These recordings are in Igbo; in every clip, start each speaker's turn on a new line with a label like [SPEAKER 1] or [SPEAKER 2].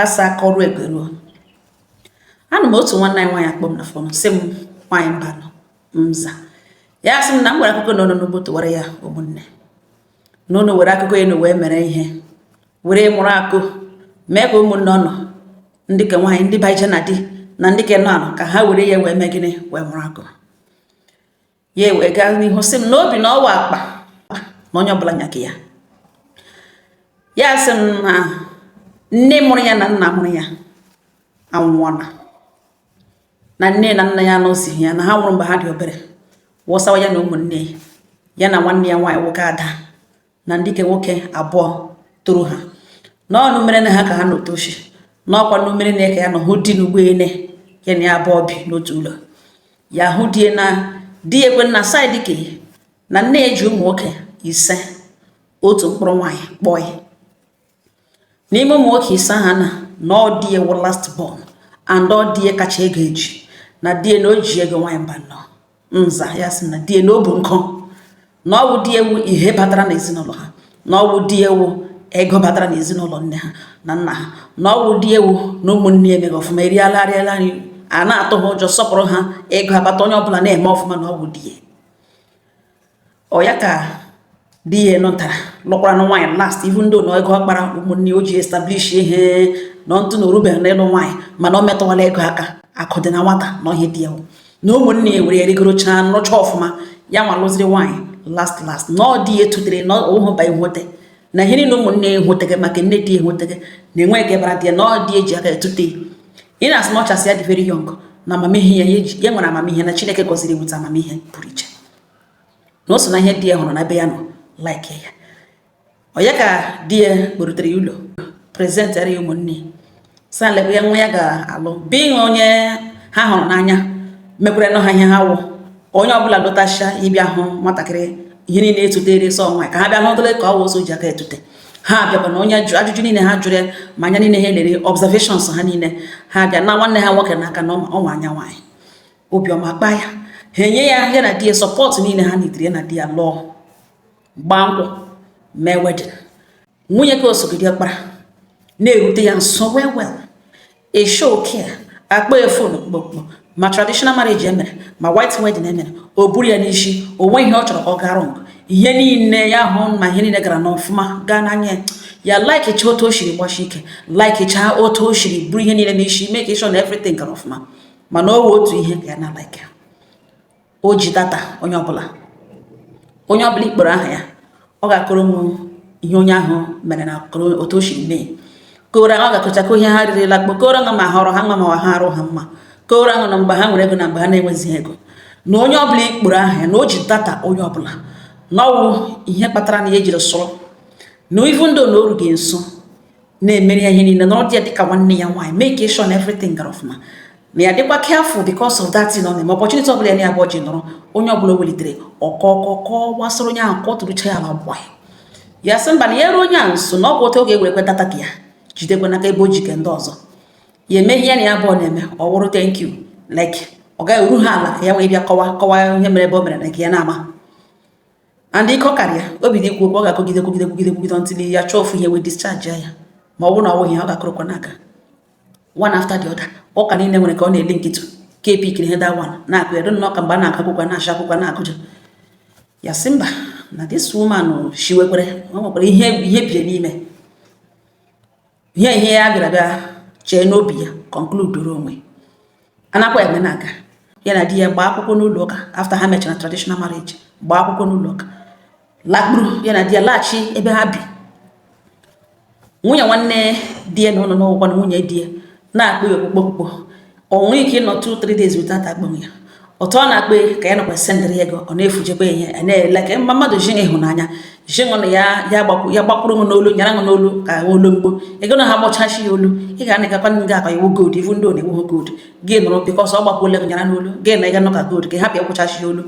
[SPEAKER 1] Asa aka ọrụ egeruo. Anụ m otu nwanne anyị nwaanyị akpọ m na phone, sị m, "Nwaanyị mba nọ nza." Ya sị m na m nwere akụkọ na n'ugbo tụwara ya ụmụnne na unu were akụkọ enu wee mere ihe, were mụrụ akụ mee ka ụmụnne ọnọ ndị ke nwaanyị, ndị baije na di na ndị ke nọ anọ, ka ha were ya wee mee gịnị? Wee mụrụ akụ. Ya wee gaa n'ihu sị m na obi na ọwa akpa na onye ọbụla nyaka ya. Ya sị m na nne mụrụ ya na nna mụrụ ya anwụọla, na nne na nna ya anọzighị ya, na ha nwụrụ mgbe ha dị obere, wụsawa ya na ụmụnne ya na nwanne ya nwaanyị nwoke ada na ndị ke nwoke abụọ toro ha n'ọnụ mere na ha ka ha n'otoshi n'ọkwa n'umere na ka ya nọ hụ di n'ugbo ene ya na ya abụọ bi n'otu ụlọ. Ya hụ di na di ya ekwe na side ke na nne ya ji ụmụ nwoke 5, otu mkpụrụ nwaanyị kpọọ ya. N'ime ụmụ nwoke 5 ahụ, na ọ di ya wụ last born and ọ di ya kacha ego eji, na di ya na o ji ego. Nwaanyị mba nọ nza, ya sị na di ya na o bụ nkụ, na ọ bụ di ewu ihe batara n'ezinụlọ ha, na ọ bụ di ewu ego batara n'ezinụlọ nne ha na nna ha, na ọ bụ di ewu na ụmụnne ya emeghị ọfụma, eriala arịala nri, a na-atụ ha ụjọ, sọpụrụ ha, ego abata, onye ọbụla na-eme ọfụma, na ọ bụ di ya. Ọ ya ka di ya nọtara lụkwara na nwaanyị last, even though na ego ọ kpara ụmụnne o ji establish ihe na ntụ na orubeghị n'ịlụ nwaanyị, mana ọ metụwala ego aka. Akụ dị na nwata na ihe di ya na ụmụnne ya were rigorochaa nrụcha ọfụma. Ya nwa lụziri nwaanyị last last, na ọ di ya etutere na ọhụ ba enweta na ihe niile ụmụnne ya enwetaghị, maka nne di ya enwetaghị na enweghị ka bara di ya, na ọ di eji aka etute ị na-asị na ọchasị ya dị very young na amamihe ya ya nwere amamihe, na Chineke gọziri weta amamihe pụrụ iche, na o so na ihe di ya hụrụ na be ya nọ like ya. Ọ ya ka di ya kpọrutere ya ụlọ, presentara ya ụmụnne, sa lekwa ya nwa ya ga-alụ, being onye ha hụrụ n'anya, mekwara nụ ha ihe ha wụ onye ọbụla lọtasịa ịbịa hụ nwatakịrị, ihe niile etutere sọ nwaanyị ka ha bịa hụtụle ka ọ wụ ụzọ ji aka etute. Ha bịakwa na onye ajụjụ niile ha jụrụ ya, ma anya niile ha lere, observations ha niile, ha bịa na nwanne ha nwoke n'aka na ọnwa anya nwaanyị obiọma kpaa ya, ha enye ya, ya na di ya support niile ha nidiri ya na di ya lụọ, gbaa nkwụ, mee wedding. Nwunye ka osogide ọkpara na-erute ya nso well well, a show care, akpọ ya phone kpokpo, ma traditional marriage emere, ma white wedding emere, o buru ya n'isi. O nweghị ihe ọ chọrọ ka ọ gaa wrong. Ihe niile ya hụ ma ihe niile gara n'ọfụma gaa n'anya ya, like cha otu o shiri gbashi ike, like cha otu o shiri buru ihe niile n'isi, mee ka ịchọ na everything gara ọfụma. Mana o wee otu ihe ka ya na like ya, o ji data onye ọbụla. Onye ọbụla ikporo aha ya, ọ ga-akọrọ m ihe onye ahụ mere na otu o shiri mee koro. Ọ ga-akọchakọ ihe ha ririla kpo koro ma ha ọrụ ha mma, ma ha arụ ha mma koro ahụ, na mgbe ha nwere ego na mgbe ha na-enwezighị ego, na onye ọbụla ikporo aha ya, na o ji data onye ọbụla, na ọwụ ihe kpatara na ya ejiri sụrụ na even though na o rughị nso, na-emere ya ihe niile, na ọ dị ya dịka nwanne ya nwaanyị, make sure na everything gara ọfụma, na ya dịkwa careful because of that thing ọ na-eme. Opportunity ọbụla ya na abụọ ji nọrọ, onye ọbụla o welitere ọkọ ọkọ gbasara onye ahụ, kọtụrụcha ya ala gba ya, sị mba, na ya ruo onye a nso, na ọ bụ otu oge ewerekwe data ka ya jidekwe n'aka ebe o jike ndị ọzọ ya eme ihe ya na ya abụọ na-eme. Ọ wụrụ thank you, like ọ gaghị eru ha ala ka ya wee bịa kọwa kọwa ihe mere ebe o mere na nke ya na-ama. And ike ọ karịa obi dị ikwu okwu, ọ ga-akọgide kwugide kwugide kwugide until ya chọọ ofu ihe wee discharge ya. Ma ọ bụrụ na ọ bụghị ya, ọ ga-akụrụkwa n'aka one after the other. Ụka niile nwere ka ọ na-ele nkịtụ ka epikiri ihe that one na-akụ ya nnọọ ka mgbe a na-akụ akwụkwọ, na-achọ akwụkwọ, na-akụja ya, sị mba, na this woman shiwekwere, o nwekwara ihe ihe bie n'ime ihe ihe ya bịara bịa chee n'obi ya, conclude onwe anakwa eme na-aga. Ya na di ya gbaa akwụkwọ n'ụlọ ụka after ha mechara traditional marriage, gbaa akwụkwọ n'ụlọ ụka, lakpuru. Ya na di ya laghachi ebe ha bi. Nwunye nwanne di ya na ụlọ n'ụgwọ na nwunye di ya na-akpụ ya okpukpo okpukpo. O nwere ike ịnọ 2 3 days without akpọnwụ ya. Otu ọ na-akpọ ka ya nọkwa sendịrị ego, ọ na-efujekwa ihe a na-ele ka mma mmadụ ji ịhụnanya ji ṅụ na ya ya gbakwu ya gbakwuru m n'olu, nyara m n'olu ka olu mgbo ego na ha gbọchachi ya olu. Ị ga-anịgakwa nga akpa iwu gold, iwu ndị na ewu gold gị nụrụ, because ọ gbakwuola gị nyara n'olu gị na ịga nọ ka gold ka ị hapụ ịkwụchachi ya olu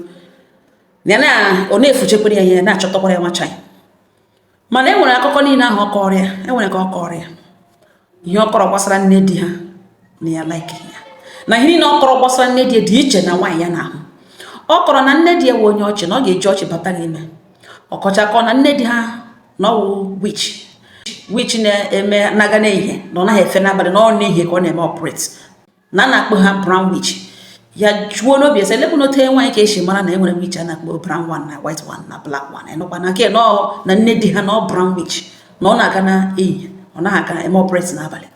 [SPEAKER 1] ya na ọ na-efuchekwara ya ihe na-achọtakwara ya nwacha ya. Mana e nwere akụkọ niile ahụ ọ kọrọ ya, e nwere ka ọ kọrọ ya ihe ọ kọrọ gbasara nne di ha na ya like ya, na ihe niile ọ kọrọ gbasara nne di ya dị iche na nwaanyị ya na-ahụ. Ọ kọrọ na nne di ya wụ onye ọchị, na ọ ga-eji ọchị bata gị ime ọkọchakọ, na nne di ha na ọwụ witch. Witch na-eme na-aga n'ehihie, na ọ naghị efe n'abalị, na ọ n'ehihie ka ọ na-eme operate, na a na-akpọ ha brown witch. Ya jụọ n'obi ese lekwu n'otu nwaanyị ka esi mara na e nwere witch a na-akpọ brown one na white one na black one. Ịnụkwa na nke nọ na nne di ha na ọ brown witch, na ọ na-aga na ehihie, ọ naghị aga eme operate n'abalị.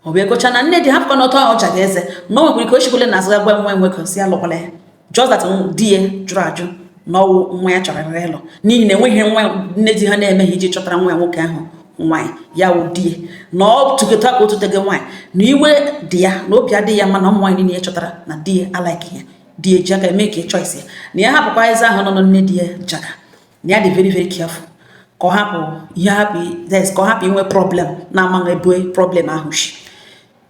[SPEAKER 1] Ọ bụ egocha na nne di ha fụkwa n'otu ọ jaga eze, na o nwekwara ike o chikwele na azụ gwa nwa nwoke si alụkwala ya, just that di ya jụrụ ajụ na ọwụ nwa ya chọrọ ịlụ, n'ihi na enweghị nwa nne di ha na-emeghị iji chọtara nwa ya nwoke ahụ nwaanyị. Ya wụ di ya na ọ tụkọta ka o tutego nwaanyị, na iwe dị ya na obi adịghị ya mma na ụmụ nwaanyị niile ya chọtara na di ya alike ya. Di ya ji aka eme ka choice ya, na ya hapụkwa eze ahụ nọ na nne di ya jaga, na ya dị very very careful ka ọ hapụ ihe hapụ, ka ọ hapụ inwe problem na-amaghị ebe problem ahụ shi.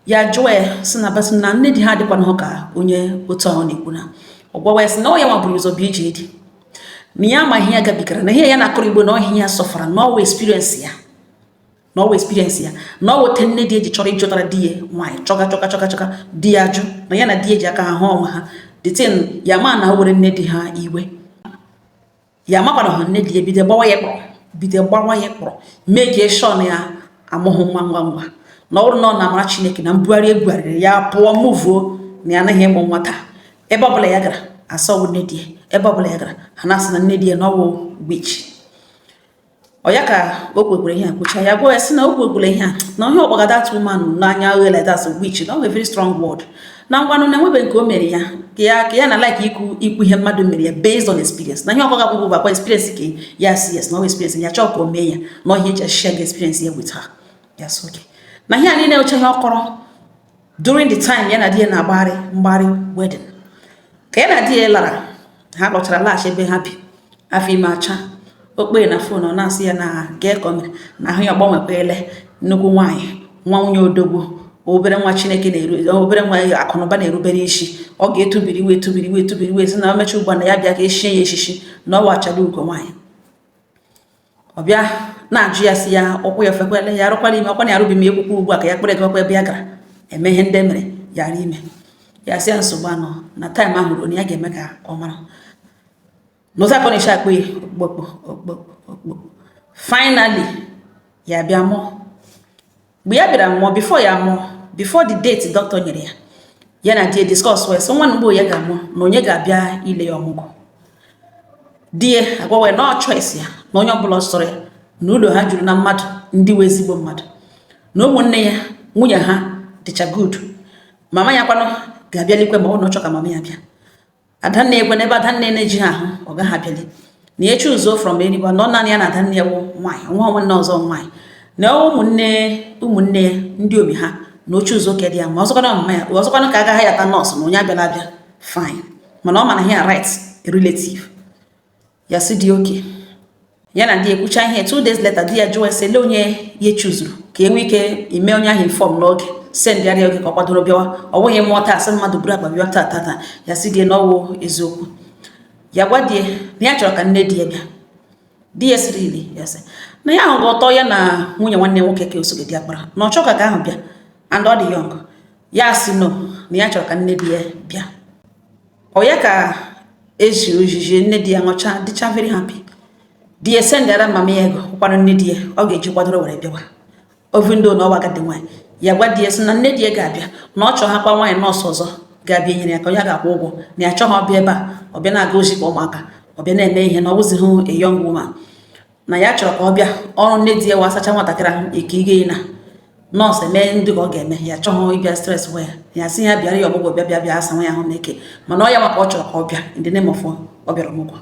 [SPEAKER 1] Ya jụọ ya sị na basị na nne di ha adịkwana ka onye otu ahụ na-ekwu, na ọ gwawa ya sị na ọ ya nwa buru ụzọ bụ ije di, na ya amaghị ya gabigara, na ihe ya na-akọrọ igbo, na ọhịa ya sọfara, na ọwa experience ya, na ọwa experience ya, na ọ wote nne di eji chọrọ ịchọtara di ya nwaanyị, chọga chọga chọga chọga, di ya jụ, na ya na di ya ji aka ha hụ onwe ha. The thing ya ma na o were nne di ha iwe, ya makwana ha nne di ya bido gbawa ya kpọrọ, bido gbawa ya kpọrọ, mee ka ịshọ na ya amụghị nwa ngwa ngwa, na ọ bụrụ na ọ na-amara Chineke na mbugharị ebugharịrị ya pụọ muvuo, na ya anaghị ịmụ nwa taa. Ebe ọbụla ya gara, asọwụ nne di ya. Ebe ọbụla ya gara, ha na-asị na nne di ya na ọwụ witch. Ọ ya ka o kwekwere ihe a kwucha. Ya gwa ya sị na o kwekwere ihe a na ihe ọkpọga that woman n'anya oghe like that's a witch, na ọ a very strong word, na ngwanụ na enwebe nke o mere ya ka ya na like ikwu ihe mmadụ mere ya based on experience, na ihe ọkọga akwụkwọ bụ akwa experience ka ya si yes, na ọ experience ya chọọ ka o mee ya, na ọhịa eji share the experience ya with her. Ya so okay, na ihe a niile oche ihe ọ kọrọ during the time ya na di ya na-agbagharị mgbagharị wedding, ka ya na di ya lara, ha lọchara laghachi ebe ha bi, afọ ime acha okpe na phone. Ọ na-asị ya na gee ka o mere na ahụ ya gbanwekwele nnukwu nwaanyị, nwa nwunye odogwu, obere nwa Chineke na-eru, obere nwa akụnụba na-erubere isi. Ọ ga-etubiri iwe, etubiri iwe, etubiri iwe, sị na o mecha ugbu a na ya bịa ka eshie ya eshishi, na ọ wachara ugo nwaanyị. Ọ bịa na-ajụ ya, si ya ụkwụ ya fekwele ya arụkwala ime ọkwa na ya arụbi m ekwukwu ugbu a ka ya kpere gakwa ebe ya gara eme ihe ndị emere ya ara ime. Ya sị ya nsogbu anọ na time ahụ ruo na ya ga-eme ka ọ mara n'ụzọ akọ na-eche akpọ ya okpokpo okpokpo okpokpo. Finally ya bịa mụọ. Mgbe ya bịara mụọ, before ya mụọ, before the date doctor nyere ya, ya na di ya discuss wee sị nwa mgbe ya ga-amụ na onye ga-abịa ile ya ọmụgwọ. Di ya agwawa ya na ọ choice ya, na onye ọbụla sọrọ ya, na ụlọ ha juru na mmadụ ndị wee ezigbo mmadụ, na ụmụnne ya nwunye ha dịcha good, mama ya kwanụ ga-abịalikwe ma ọ na ọ chọ ka mama ya bịa. Adanne ekwe n'ebe adanne na-eji ha ahụ, ọ gaghị abịali, na ya choose from anybody, na ọ naanị ya na adanne ya wụ nwaanyị, nwa nwanne ọzọ nwaanyị, na ụmụnne ụmụnne ya ndị obi ha, na oche ụzọ oke dị ya ma ọzọkwana mama ya ọzọkwana ka agaghị ata nọọsụ na onye abịala abịa, fine, mana ọ mana ya right relative ya si dị oke. Ya na di ekwucha ihe. 2 days later, di ya jụọ ese lee onye ya chuzuru ka e nwee ike ime onye ahụ inform n'oge, sendịarịa oge ka ọ kwadoro bịawa. Ọ bụghị mmụọ taa sị mmadụ buru akpa bịa taa taa taa. Ya si di na ọwụ eziokwu. Ya gwa di na ya chọrọ ka nne di ya bịa. Di ya siri ili ya sị na ya ahụghị ụtọ ya na nwunye nwanne nwoke ka osoge di akpara, na ọ chọọ ka ahụ bịa and ọ dị young. Ya sị no, na ya chọrọ ka nne di ya bịa. Ọ ya ka ezi ojiji nne di ya ṅụcha, dịcha very happy. Di ya sendara mama ya ego kwara nne di ya ọ ga-eji kwadoro were bịawa ovi ndị na ọwa agadi nwaanyị. Ya gwa di ya sị na nne di ya ga-abịa, na ọ chọọ hakwa nwaanyị nọọsụ ọzọ ga-abịa nyere ya ka onye ga-akwụ ụgwọ, na ya chọghị ọbịa ebe a ọ bịa na-aga ozi ka ụmụaka, ọ bịa na-eme ihe, na ọ wụzighị a young woman, na ya chọrọ ka ọ bịa ọrụ nne di ya wa asacha nwatakịrị ahụ eke ige na nọọsụ eme ndị ka ọ ga-eme. Ya chọghị ịbịa stress wa ya. Ya sị ya bịara ya ọmụgwọ, bịa bịa bịa asa nwa ya ahụ n'eke, mana ọ ya maka ọ chọrọ ka ọ bịa in the name of ọ bịara ọmụgwọ.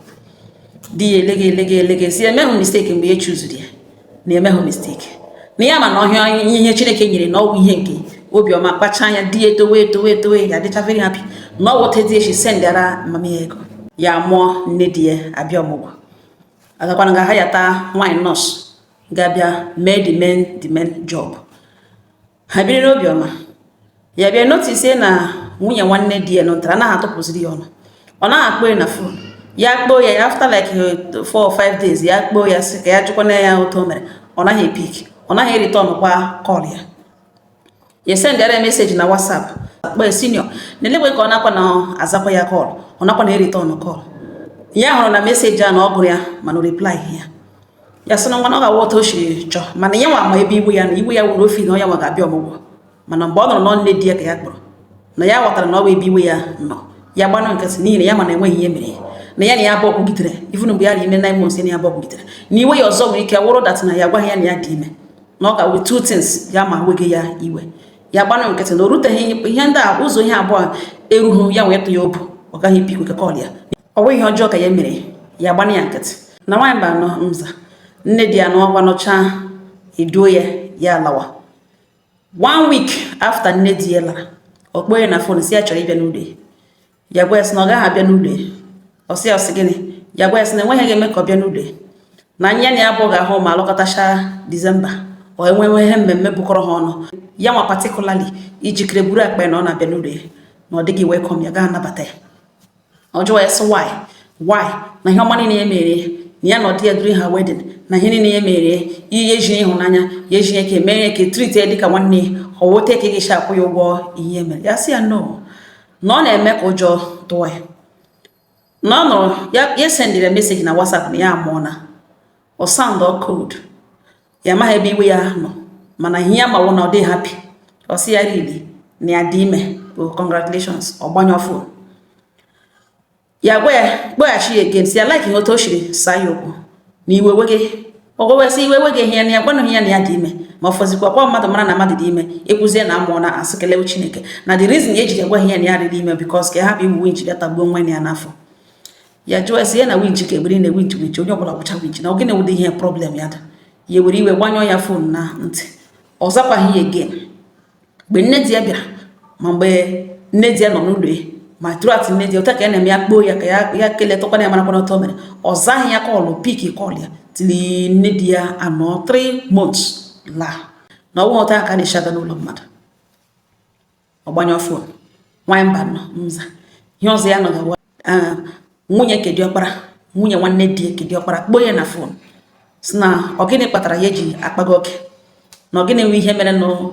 [SPEAKER 1] Di ya elege elege elege, si emeghụ mistake mgbe ya chuzuru ya, na emeghụ mistake, na ya ma na ọhịa ihe Chineke nyere na ọwụ ihe nke obiọma. Kpacha anya di ya etowe etowe etowe, ya adịcha very happy na ọ wụta di echi sendara mama ya ego ya mụọ. Nne di ya abịa ọmụgwọ, agakwana ga ha ya taa nwaanyị nọọsụ ga-abịa mee the main job. Ha biri n'obiọma. Ya bịa notice na nwunye nwanne di ya nọtara anaghị atụpụziri ya ọnụ, ọ naghị akpọ ya na phone. Ya kpọọ ya after like 4 or 5 days, ya kpọọ ya sị ka ya jụkwana ya otu o mere, ọ naghị epick, ọ naghị ereturn kwa call ya. Ya sendara ya message na WhatsApp, kpọọ senior na elekwe ka ọ nakwa na azakwa ya call, ọ nakwa na ereturn call ya. Hụrụ na message a na ọ gụrụ ya, mana o reply ya. Ya sị na ngwa, na ọ ga-awụ otu o siri chọọ, mana ya nwa ma ebe iwe ya na iwe ya wuru ofi na ya nwa ga-abịa ọmụgwọ. Mana mgbe ọ nọrọ nọ nne di ya ka ya kpọrọ na ya ghọtara na ọ bụ ebe iwe ya nọ, ya gbanụ nkịtị, n'ihi na ya ma na enweghị ihe mere ya na ya na ya abụọ kwugidere. Even mgbe ya dị ime 9 months, ya na ya abụọ kwugidere na iwe ya ọzọ nwere ike wụrụ that na ya agwaghị ya na ya dị ime, na ọ ga-awụ two things ya ma weghị ya iwe. Ya gbanụ nkịtị na o ruteghị ihe ndị a, ụzọ ihe abụọ erughị ya wee tụ ya obu, ọ gaghị epikwe call ya. Ọ bụghị ihe ọjọọ ka ya mere, ya gbanụ ya nkịtị. Na nwaanyị mba nọ nza nne di ya nọkwa nọchaa eduo ya, ya alawa. One week after nne di ya lara, ọ kpọọ ya na phone, si ya chọrọ ịbịa n'ụlọ ya. Ya gwa ya sị na ọ gaghị abịa n'ụlọ ya. Ọ sị ya, ọ sị gịnị? Ya gwa ya sị na enweghị ga-eme ka ọ bịa n'ụlọ ya, na anya na ya abụọ ga-ahụ ma alụkọtacha Disemba, ọ enwewe ihe mmemme bukọrọ ha ọnụ. Ya nwa particularly ijikere buru akpa ya na ọ na-abịa n'ụlọ ya, na ọ dịghị welcome, ya gaghị anabata ya. Ọ jụwa ya sị why, why, na ihe ọma niile ya mere na ya na ọ dị ya during her wedding, na ihe niile ya mere, ihe eji ịhụnanya ya eji eke mere ka treat ya dịka nwanne ya, ọ wote ka ị ga-esi akwụ ya ụgwọ ihe mere. Ya sị ya no, na ọ na-eme ka ụjọ tụọ ya, na ọ nọrọ ya, ya sendịrị message na WhatsApp na ya amụọ, na ọ sound cold. Ya amaghị ebe iwe ya nọ, mana ihe ya mawo na ọ dị happy. Ọ sị ya really, na ya dị ime? Oh, congratulations. Ọ gbanyụọ phone. Ya gwa ya, kpọghachi ya again, si ya like ihe otu o siri saa ya okwu na iwe wege. Ọ gwawasị iwe wege ihe ya na ya gwanụghị ya na ya dị ime, ma ọ fọzikwa kwa mmadụ mara na mmadụ dị ime, ekwuzie na amụọ na asị kelewe Chineke, na the reason ya ejiri agwaghị ya na ya rịrị ime because ka ya hapụ iwu winch bịa tagbuo nwa ya n'afọ. Ya jụọ esi ya na winch ka egbere na winch, winch onye ọbụla gwụcha winch, na ọ gịnị wụdị ihe problem ya dị. Ya were iwe gbanyụọ ya phone na ntị, ọ zakwaghị ya again. Mgbe nne di ya bịara, ma mgbe nne di ya nọ n'ụlọ ya, ma throughout nne di ya ụta ka ya na-eme, ya kpoo ya ka ya ya kelee tụkwana ya, marakwana otu o mere, ọ zaghị ya call, pick call ya till nne di ya anọ 3 months laa, na ọnwa ụta ka a na-esi aga n'ụlọ mmadụ. Ọ gbanyụọ phone. Nwaanyị mba nọ nza, ihe ọzọ ya nọgawa, nwunye kediọkpara, nwunye nwanne di ya kediọkpara, kpoo ya na phone, si na ọ gịnị kpatara ya eji akpago oke, na ọ gịnị nwe ihe mere nụ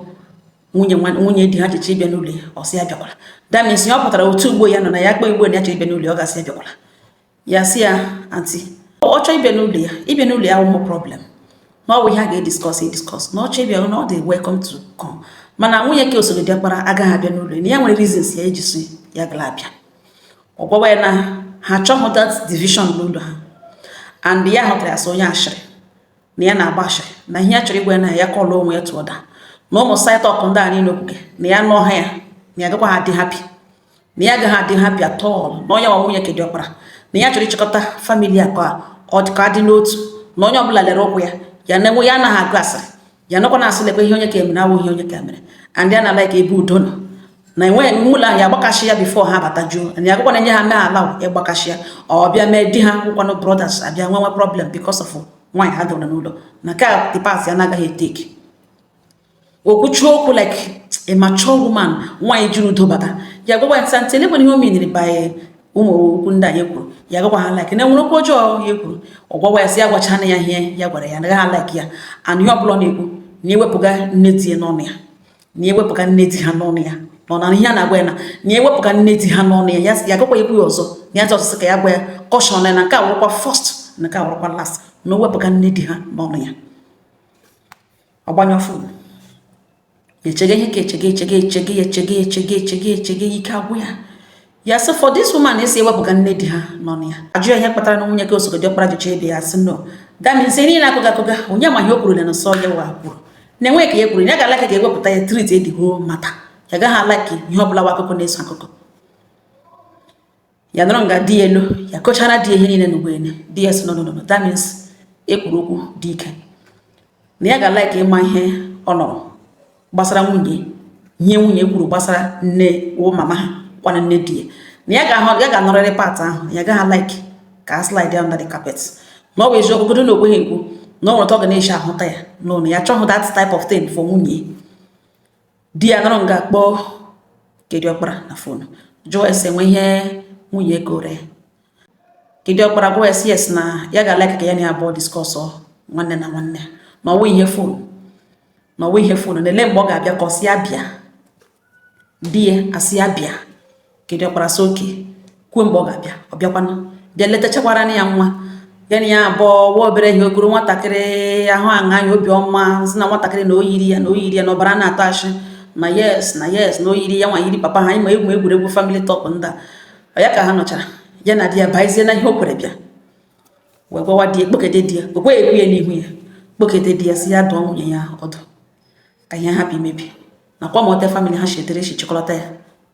[SPEAKER 1] nwunye nwunye di ha jichi ịbịa n'ụlọ ya. Ọ sị ya bịakwara. That means ihe ọ pụtara, otu ugbo ya nọ na ya kpọọ igbo na ya chọrọ ịbịa n'ụlọ ya, ọ ga-asị ya bịakwara. Ya sị ya, aunty, ọ chọọ ịbịa n'ụlọ ya, ịbịa n'ụlọ ya awụghị problem, na ọ bụ ihe a ga-ediscuss ediscuss, na ọ chọọ ịbịa na ọ dị welcome to come, mana nwunye ka osogo diọkpara agaghị abịa n'ụlọ ya, na ya nwere reasons ya eji si ya gara abịa. Ọ gwawa ya na ha achọghị that division n'ụlọ ha, and ya hụtara ya sị onye ashịrị, na ya na-agba ashịrị, na ihe ya chọrọ ịgwa ya na ya call onwe ya to order, na ụmụ side talk ndị a niile okwuke na ya nọ ha ya na ya agakwa ha adị happy, na ya agaghị adị happy at all, na onye nwa nwunye kediọkpara, na ya chọrọ ịchịkọta family a ka ọ ka dị n'otu, na onye ọbụla lere ụkwụ ya, ya na ya anaghị agụ asịrị, ya nọkwa na asị lekwa ihe onye ka emere awụghị ihe onye ka mere, and ya na like ebe udo nọ na enweghị ụlọ ahụ ya agbakashi ya before ha abata juo, and ya agakwa na enye ha mee ala ịgbakashi ya, ọ bịa mee di ha nwụkwanụ brothers abịa nwenwe problem because of nwaanyị ha dọrọ n'ụlọ, na ka the part ya na-agaghị eteki. Okwuchi okwu like a mature woman, nwaanyị jiri udo bata. Ya gwagwa ya ntị elekwana ihe o meniri by ụmụ okwu ndị a ya kwuru, ya gakwa ha like na enwere okwu ọjọọ ya kwuru. Ọ gwawa ya sị ya gwachana ya ihe ya gwara ya anaghị ha like ya, and ihe ọbụla ọ na-ekwu na ewepụga nne di ya n'ọnụ ya, na ewepụga nne di ha n'ọnụ ya, nọ na ihe a na-agwa ya na ewepụga nne di ha n'ọnụ ya, ya ya agakwa ekwu ya ọzọ, na ya ọsịsị ka ya gwa ya caution na nke a wụrụkwa first, na nke a wụrụkwa last, na o wepụga nne di ha n'ọnụ ya. Ọ gbanyụ phone. Echege ihe ka echege, echege, echege, echege, echege, echege, echege, ike agwụ ya. Ya sị for this woman esi ewepụga nne di ha n'ọnụ ya. Ajụ ya ihe kpatara na nwunye ka osogo diọkpara jicha ebe ya sị no. That means ihe niile akụga akụga, onye ma ihe o kwuru na nsọ ya wa kwuru na enweghị ka ya kwuru, ya ga-alike ka ewepụta ya treat the whole matter, ya gaghị alike ihe ọbụla wa akụkọ na-eso akụkọ. Ya nọrọ nga di ya elu, ya kọchara di ya ihe niile n'ugboene. Di ya sị no, no, no, that means ekwuru okwu dị ike, na ya ga-alike ịma ihe ọ nọrọ gbasara nwunye, ihe nwunye kwuru gbasara nne wụ mama ha kwana nne di ya, na ya ga-ahụ, ya ga-anọrịrị part ahụ, ya gaghị like ka a slide under the carpet, na ọ bụ eziokwu godo na o kweghị ekwu, na ọ nwere otu ọ ga na-esi ahụta ya n'ụlọ, ya chọghị that type of thing for nwunye di ya. Nọrọ nga kpọọ kediọkpara na phone, jụọ ese nwe ihe nwunye kore ya. Kediọkpara gwa ya sị yes, na ya ga-alike ka ya na ya abụọ discuss nwanne na nwanne, na ọwụ ihe phone, na ọwụ ihe phone, na ele mgbe ọ ga-abịa ka ọ sị ya bịa. Di ya asị ya bịa. Kediọkpara sị oke kwuo mgbe ọ ga-abịa. Ọ bịakwanụ bịa letachakwara ya nwa. Ya na ya abụọ wa obere ihe okuru nwatakịrị ahụ aṅa ya obiọma, sị na nwatakịrị na o yiri ya, na o yiri ya, na ọbara na-atọ ashị, na yes, na yes, na o yiri ya nwa, yiri papa ha. Ịma egwu egwuregwu family talk ndị a ya ka ha nọchara. Ya na di ya bazie na ihe o kwere bịa wee gwawa di ya, kpokete di ya. O kweghị ekwu ya n'ihu ya, kpokete di ya, si ya dụọ nwunye ya ọdụ ka ihe hapụ imebi, nakwa ma ote family ha shetere esi chịkọlọta ya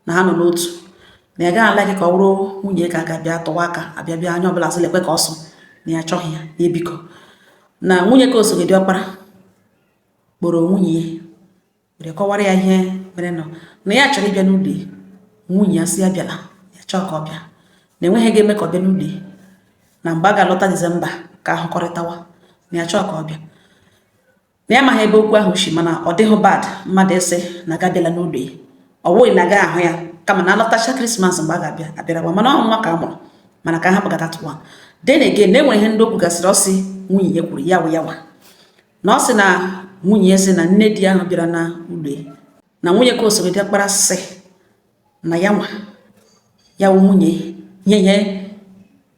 [SPEAKER 1] na ha nọ n'otu, na ya gaghị ala ka ọ bụrụ nwunye ka ga-abịa tụwa aka, abịa bịa anya ọbụla sị lekwe ka ọsọ na ya achọghị ya, na ebiko na nwunye ka osogo diọkpara kpọrọ nwunye ya were kọwara ya ihe mere nọ, na ya chọrọ ịbịa n'ụlọ ya. Nwunye ya sị ya bịala, ya chọọ ka ọ bịa, na enweghị ga-eme ka ọ bịa n'ụlọ ya, na mgbe a ga-alọta Disemba ka ahụkọrịtawa, na ya chọọ ka ọ bịa, na ya amaghị ebe okwu ahụ si, mana ọ dịghị bad mmadụ ịsị na aga bịala n'ụlọ ya. Ọ wụghị na agaghị ahụ ya, kama na alọtacha Christmas mgbe a ga-abịa abịarawa, mana ọ nwa ka a mụrụ, mana ka a hapụga that one. Then again, na enwere ihe ndị o kwugasịrị. Ọ sị nwunye ya kwuru ya wụ ya nwa, na ọ sị na nwunye ya sị na nne di ahụ bịara na ụlọ ya, na nwunye ka osogo diọkpara sị na ya nwa ya wụ nwunye ihe ihe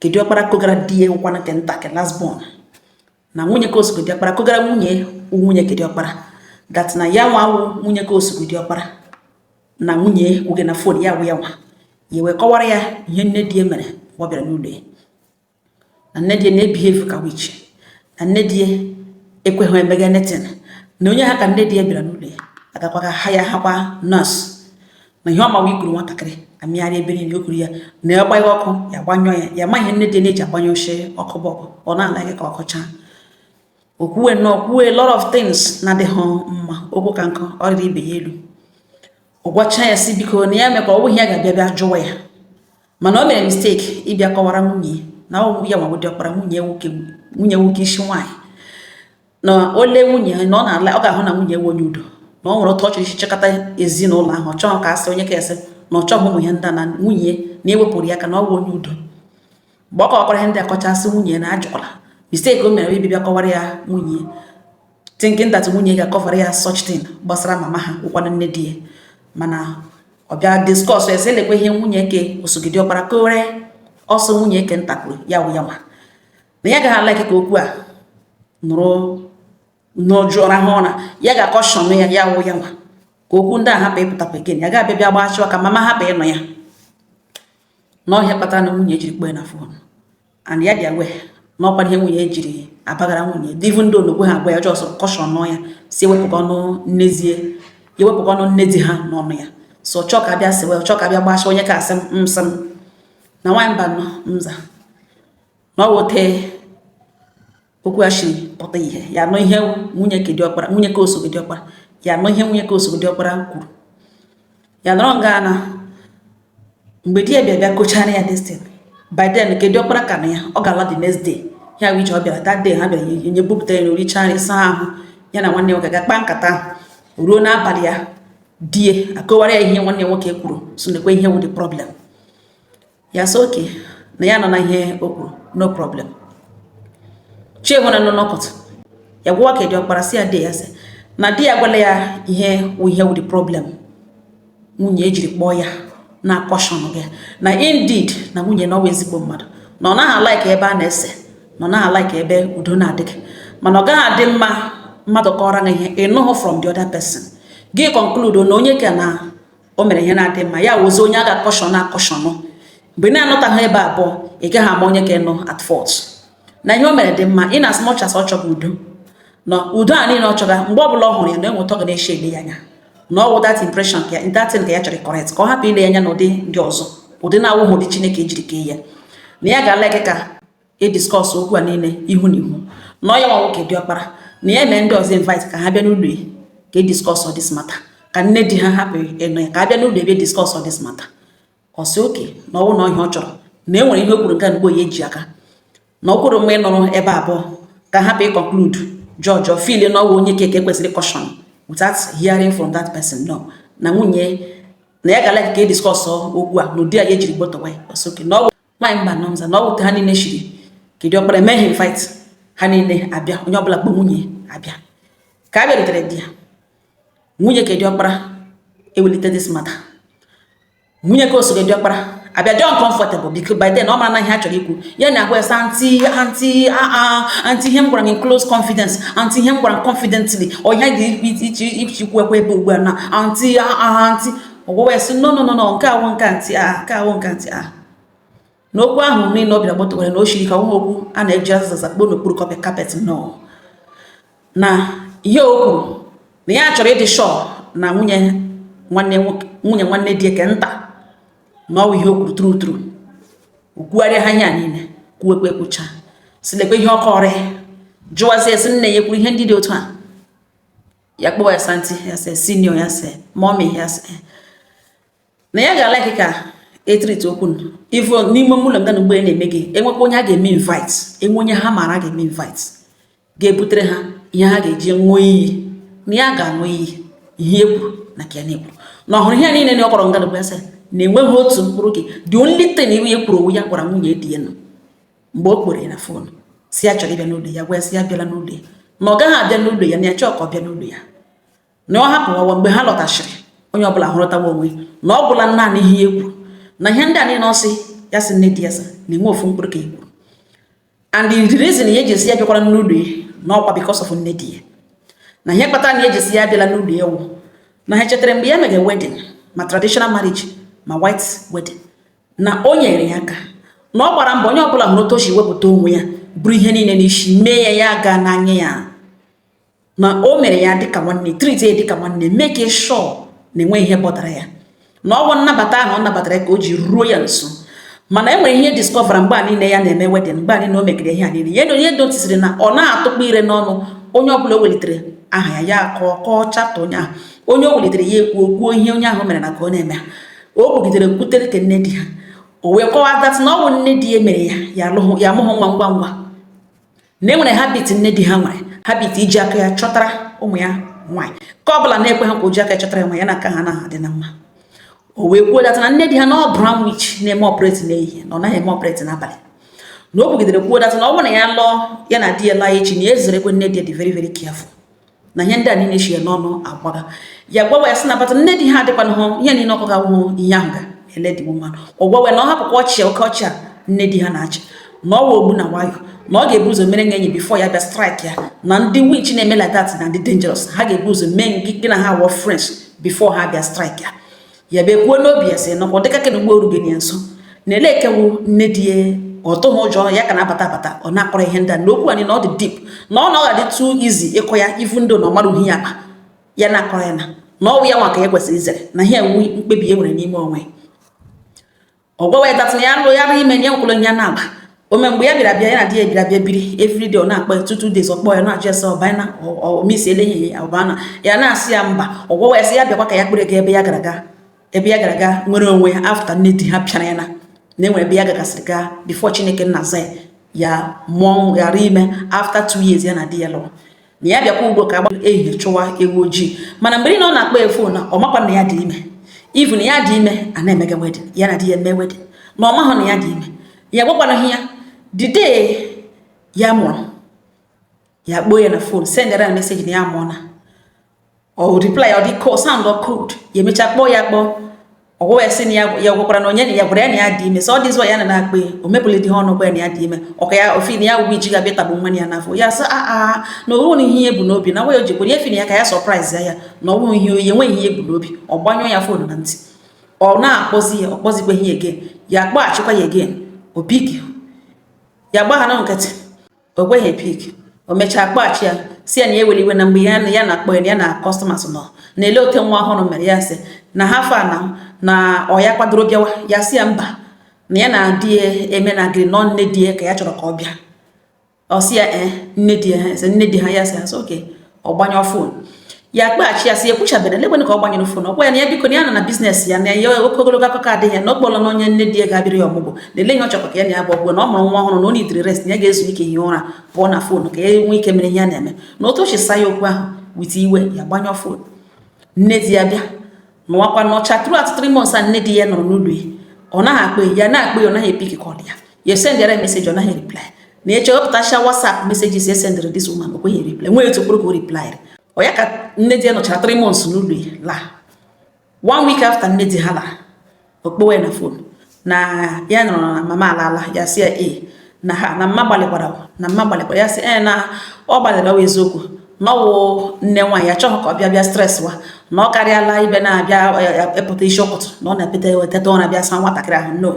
[SPEAKER 1] ke diọkpara kogara di ya nwụkwana nke nta, ke last born, na nwunye ka osogo diọkpara kogara nwunye nwunye ke diọkpara that na ya nwa wụ nwunye ka osogo diọkpara, na nwunye kwuge na phone ya wụ ya nwa ya wee kọwara ya ihe nne di ya mere mgbe ọ bịara n'ụlọ ya, na nne di ya na-ebehave ka witch, na nne di ya ekweghị emega anything, na onye ha ka nne di ya bịara n'ụlọ ya agakwaga ha ya hakwa nọọsụ, na ihe ọma wee ikuru nwatakịrị amịgharị ebe niile o kuru ya, na ya gbanye ọkụ, ya gbanyụọ ya, ya amaghị nne di ya na-eji agbanye oche ọkụ bọbụ, ọ na-ala gị ka ọkụ chaa. O kwuwe nnọọ, kwuwe lot of things na-adịghị mma, okwu ka nkụ ọ rịrị ibe ya elu. Ọ gwacha ya, si biko, na ya mekwa ọ bụghị ya ga-abịa bịa jụwa ya, mana o mere mistake ịbịa kọwara nwunye na ọ ya nwa diọkpara nwunye nwoke, nwunye nwoke isi nwaanyị, na o lee nwunye ya na ọ na-ala, ọ ga-ahụ na nwunye nwe onye udo, na ọ nwere otu ọ chọrọ isi chịkọta ezinụlọ ahụ. Ọ chọghị ka asị onye ka esi na ọ chọghị ụmụ ihe ndị a, na nwunye na ewepụrụ ya aka, na ọ bụ onye udo. Mgbe ọ kọwakwara ihe ndị akọchasị nwunye na ajụkwala mistake o mere ịbịa kọwara ya nwunye, thinking that nwunye ga-akọvara ya such thing gbasara mama ha wụkwana nne di ya. Mana ọ bịa discuss eze, lekwa ihe nwunye ke osogide ọkpara kowere ọsọ nwunye ke nta kwuru ya wụ ya nwa, na ya gaghị alike ka okwu a nụrụ n'ụjụ rahụ ụra. Ya ga-acaution ya, ya wụ ya nwa, ka okwu ndị a hapụ ịpụtakwa again, ya ga-abịa bịa gbachịwa ka mama hapụ ịnọ ya n'ọhịa kpatara na nwunye jiri kpọọ ya na phone. And ya dị aware na ọkwa ihe nwunye jiri abagara nwunye, even though n'okwe ha agwa ya, just caution ya, si ewepụkwa ọnụ nnezie ya, ewepụkwa ọnụ nne di ha n'ọnụ ya. So chọọ ka abịa sịwe, chọọ ka abịa gbasha onye ka asị m nsị m na nwaanyị mba nọ nza na ọ wote okwu a shiri pụta ihe. Ya nụ ihe nwunye ke diọkpara, nwunye ka osogo diọkpara, ya nụ ihe nwunye ka osogo diọkpara kwuru. Ya nọrọ nga na mgbe di ya bịa bịa kochara ya this thing. By then ke diọkpara ka na ya ọ ga-ala the next day ya wụ ije ọ bịara. That day ha bịara nye bupụta ya, oricha nri, saa ahụ, ya na nwanne nwoke ga kpaa nkata ahụ ruo n'abalị. Ya di ya akọwara ya ihe nwanne nwoke kwuru, so nekwe ihe wụ the problem. Ya sị okay, na ya nọ na ihe o kwuru, no problem. Chi hụ na nọ n'ọkọtụ ya gwawa ka diọkpara, si ya de ya sị na di ya gwala ya ihe wụ ihe wụ the problem nwunye ejiri kpọọ ya na caution gị, na indeed na nwunye na ọ bụ ezigbo mmadụ, na ọ naghị alike ebe a na-ese, na ọ naghị alike ebe udo na-adịghị, mana ọ gaghị adị mma mmadụ kọrọ gị ihe ị nụghị from the other person, gị conclude na onye ka na o mere ihe na-adị mma. Ya wụzi onye a ga-acaution acaution. Mgbe ị na-anọtaghị ebe abụọ, ị gaghị ama onye ka nọ at fault na ihe o mere dị mma. In as much as ọ chọrọ udo, na udo a niile ọ chọga, mgbe ọbụla ọ hụrụ ya na enweta ọ ga na-eshi ele ya anya, na ọ wụ that impression ka that thing ka ya chọrọ correct, ka ọ hapụ ile ya anya n'ụdị ndị ọzọ, ụdị na-awụghị ụdị Chineke ejiri kee ya, na ya ga-alike ka e discuss okwu a niile ihu na ihu, na ọ ya nwa nwoke diọkpara, na ya mee ndị ọzọ invite ka ha bịa n'ụlọ ya ka e discuss this matter, ka nne di ha hapụ ịnụ ya, ka a bịa n'ụlọ ebe discuss this matter. Ọ sị okay, na ọ bụrụ na ihe ọ chọrọ, na e nwere ihe o kwuru nke mgbe oyi eji aka na ọ kwuru mma ịnọrọ ebe abụọ ka hapụ ịconclude judge or feel na ọwụ onye keke kwesịrị caution without hearing from that person. No, na nwunye na ya ga-like ka e discuss okwu a n'ụdị a ya ejiri gbotowa ya. Ọ sị okay, na ọ nwaanyị mba nọ nza, na ọ wute ha niile shiri kedu ọkpara eme ha invite, ha niile abịa, onye ọbụla kpọ nwunye abịa. Ka a bịarutere di ya, nwunye kedu ọkpara ewelite this matter, nwunye ka osogo diọkpara Abịa dị uncomfortable because by then ọ mara na ihe a chọrọ ikwu. Ya na-agwa ya sị, "Aunty, aunty, aa, aunty, ihe m gwara gị in close confidence, aunty, ihe m gwara m confidently, ọ ihe dị iche iche ikwu ekwe ebe ugbu a na aunty, aa, aunty." Ọgwụwa ya sị, "No, no, no, no, nke awụ nke aunty, a nke awụ nke aunty." A n'okwu ahụ niile ọ bịara gbọtụwara na o shiri ka ọnwa okwu a na-eji azịza kpoo n'okpuru carpet. No, na ihe o kwuru na ya chọrọ ịdị sure na nwunye nwanne nwoke, nwunye nwanne di eke nta, na ọ bụ ihe o kwuru true true. Okwugharịa ha ihe a niile, kwuwekwe, kwucha, si lekwe ihe ọkọ ọrị, jụwazie sị nne ya ekwuru ihe ndị dị otu a. Ya kpọwa ya sị, "Aunty," ya sị, "Senior," ya sị, "Mommy," ya sị na ya ga-alike ka etreat okwu ivo n'ime ụlọ nga na mgbe na-eme gị enwekwa onye a ga-eme invite, enwe onye ha maara a ga-eme invite ga-ebutere ha ihe ha ga-eji ṅụọ iyi, na ya ga-aṅụ iyi ihe e kwuru na ka ya na-ekwu na ọhụrụ ihe niile na ọ kọrọ nga na mgbe, sị na enweghị otu mkpụrụ gị. The only thing iwe ya kwuru owu ya gwara nwunye di ya nọ mgbe o kpere na phone si ya chọrọ ịbịa n'ụlọ ya, gwa ya sị ya bịala n'ụlọ ya, na ọ gaghị abịa n'ụlọ ya, na ya chọọ ka ọ bịa n'ụlọ ya, na ọ hapụwawa mgbe ha lọtachiri, onye ọbụla hụrụtawa onwe, na ọ gwụla naanị ihe e kwuru na ihe ndị a niile. Ọ sị ya sị nne di ya sị na enwe ofu mkpụrụ ka e kwuru, and the reason ya eji esi ya bịakwara n'ụlọ ya na ọkwa because of nne di ya, na ihe kpatara na eji esi ya abịala n'ụlọ ya wụ na ha chetara mgbe ya mere wedding, ma traditional marriage ma white wedding, na o nyere ya aka, na ọ gbara mbọ, onye ọbụla hụrụ otu o si wepụta onwe ya bụrụ ihe niile n'isi mee ya, ya gaa n'anya ya, na o mere ya dịka nwanne, treat ya dịka nwanne, make sure na enwe ihe bọdara ya, na ọgwụ nnabata ahụ ọ nabatara ya ka o ji ruo ya nso. Mana e nwere ihe discover mgbe a niile ya na-eme wedding, mgbe a niile o megide ihe a niile ya, onye noticeri na ọ na-atụkpọ ire n'ọnụ onye ọbụla o welitere aha ya, ya akọọ kọọ chapter onye ahụ, onye o welitere ya ekwuo kwuo ihe onye ahụ mere na ka ọ na-eme ha. O kwugidere kwutere ka nne di ha, o wee kọwaa that na ọ bụ nne di ya mere ya ya alụghụ ya amụghị nwa ngwa ngwa, na e nwere habit nne di ha nwere, habit iji aka ya chọtara ụmụ ya nwaanyị, ka ọ bụla na-ekwe ha ka o ji aka ya chọtara ya nwa ya na aka ha anaghị adị na mma. O wee kwuo that na nne di ha na ọ brown witch na-eme operate n'ehihie, na ọ naghị eme operate n'abalị, na o kwugidere kwuo that na ọ bụrụ na ya lụọ, ya na di ya laa echi, na ya ezerekwe nne di ya, dị very very careful, na ihe ndị a niile shi ya n'ọnụ agwaga ya. Gwawa ya sị na bata nne di ha adịkwana hụ ihe niile ọkụ ga-awụhụ ihe ahụ ga ele dị woman. Ọ gwawa ya na ọ hapụkwa ọchị oke ọchị a nne di ha na-achị, na ọ wụ ogbu na nwayọ, na ọ ga-ebu ụzọ mere enyi before ya bịa strike ya, na ndị witch na-eme like that na ndị dangerous, ha ga-ebu ụzọ mee gị na ha wọ friends before ha bịa strike ya. Ya bịa kwuo n'obi ya sị nọkwa dịka kedụ mgbe orubeghị ya nso na ele ekewu nne di ya, ọ tụghị ụjọ ya ka na-abata abata ọ na-akọrọ ihe ndị a na okwu anyị, na ọ dị deep, na ọ ga-adị too easy ịkọ ya, even though na ọ mara uhi ya akpa ya na-akọrọ ya, na ọwụ ya nwa ka ya kwesịrị izere, na ihe ewu mkpebi e nwere n'ime onwe. Ọ gwawa ya that na ya lụ ya rụ ime na ya nwekwara ihe ya na-agba ome mgbe ya bịara bịa, ya na di ya bịara bịa biri. Everyday ọ na-akpọ ya, 2 2 days ọ kpọọ ya na-ajụ ya sị ọbana omisiele ihe ya ọbana, ya na-asị ya mba. Ọ gwawa ya sị ya bịakwa ka ya kpere ga ebe ya gara aga, ebe ya gara aga nwere onwe ya after nne di ha pịara ya, na enwere ebe ya gagasịrị gaa before Chineke nna za ya, ya mụọ, ghara ime after 2 years ya na di ya lụrụ, na ya bịakwa ugbo ka agba ehihie chụwa ewu ojii. Mana mgbe niile ọ na-akpọ ya phone na ọ makwa na ya dị ime, even ya dị ime a na-emega wedding, ya na di ya eme wedding, na ọ mahụ na ya dị ime. Ya gwakwana ya the day ya mụrụ, ya kpoo ya na phone, sendara ya message na ya mụọna, ọ reply ọ dị cold, sound ọ cold. Ya emechaa kpọọ ya, kpọọ, ọgwụwa ya sị na ya gwakwara na onye na ya gwara ya na ya dị ime, sọ ọ dịzọ ya na na-akpọ ya, o mepụrụ dị ha ọnụ gwa ya na ya dị ime, ọka ya ofi na ya wụ iji ga-abịa tagbu nwa ya n'afọ ya, sị aa na owu na ihe bụ n'obi na nwa ya o jikwara ya efi na ya ka ya surprise ya, ya na ọwụ ihe oyi enweghị ihe bụ n'obi. Ọ gbanyụọ ya phone na ntị, ọ na-akpọzi ya, ọ kpọzikwa ihe again. Ya akpọghachikwa ya again, o pick, ya gbagha nkịtị, o kweghị pick. O mechaa kpọghachi ya, si ya na ya ewere iwe na mgbe ya na-akpọ ya na ya na customers nọ na-ele ote nwa ọhụrụ mere, ya sị na ha fa na ọ ya kwadoro bịawa. Ya sị ya mba, na ya na di ya eme na gịrị nọ, nne di ya ka ya chọrọ ka ọ bịa. Ọ sị ya ee, nne di ya sị nne di ha, ya sị ya sị oke. Ọ gbanyụọ phone, ya kpaghachi ya sị ya ekwuchabere lekwenụ ka ọ gbanyụrụ phone. Ọ gwa ya na ya biko, na ya nọ na business ya, na ya oke ogologo akụkọ adịghị ya, na ọ kpọrọ na onye nne di ya ga-abịrị ya ọmụgwọ, na ele ihe ọ chọkwa ka ya na ya bụ ọgwụ, na ọ mụrụ nwa ọhụrụ, na ọ neediri rest, na ya ga-ezu ike, hie ụra, pụọ na phone ka ya nwee ike mere ihe ya na-eme. Na otu o si sa ya okwu ahụ with iwe, ya gbanyụọ phone. Nne di ya bịa nụwakwa nọcha throughout 3 months a nne di ya nọrọ n'ụlọ ya, ọ naghị akpọ ya, na-akpọ ya, ọ naghị epick call ya. Ya sendịara message, ọ naghị reply, na echewepụtacha WhatsApp messages e sendịrị this woman, o kweghị reply, nwee otu kwuru ka o reply. Ọ ya ka nne di ya nọchara 3 months n'ụlọ ya laa. One week after nne di ha lara, o kpowe na phone Na ya nọrọ na mama alala. Ya sị ya ee, na ha na mma gbalịkwara, na mma gbalịkwara. Ya sị ee, na ọ gbalịrị, ọwụ eziokwu na ọwụ nne nwaanyị ya chọghị ka ọ bịa bịa stress wa, na ọ karịala ibe na-abịa epụta isi ụtụtụ, na ọ na-epụta wetata ụra bịa sa nwatakịrị ahụ. No,